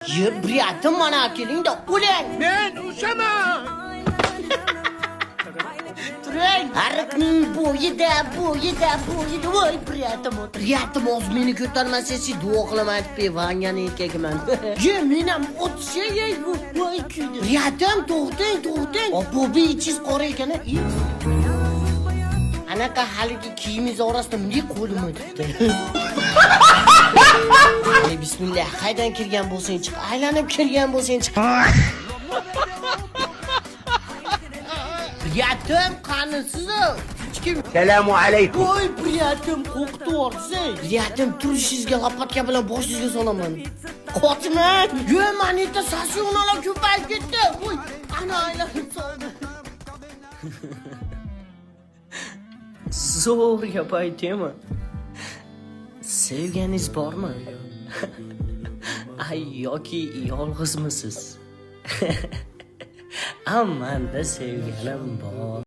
Ye, брат im, mana kelingda, o'ling. Men ushaman. Turing. Ariqning bo'yida, bo'yida, bo'yida. Voy, брат im, брат im, hozir meni ko'tarmasangiz, duo qilaman, aytib Vangani erkagiman. Ye, men ham o'tishay, voy, kuydi. Брат im, to'xtang, to'xtang. Obobi, ichingiz qora ekan. Anaqa haligi kiyimingiz orasida bunday qo'lim o'tibdi. Ey, bismillah, qaydan kirgan bo'lsang chiq, aylanib kirgan bo'lsang chiq. Брат im, qanisiz? Hech kim. Selamu alaykum. Voy, брат im, qo'rqitib yubordingiz. Брат im, turishingizga lopatka bilan boshingizga solaman. Qochmang. Yo, mana sasyonalar ko'payib ketdi. Voy, ana aylanib soldi. Zo'r gap aytaymi? Sevganingiz bormi? Ay, yoki yolg'izmisiz? Ammanda sevganim bor.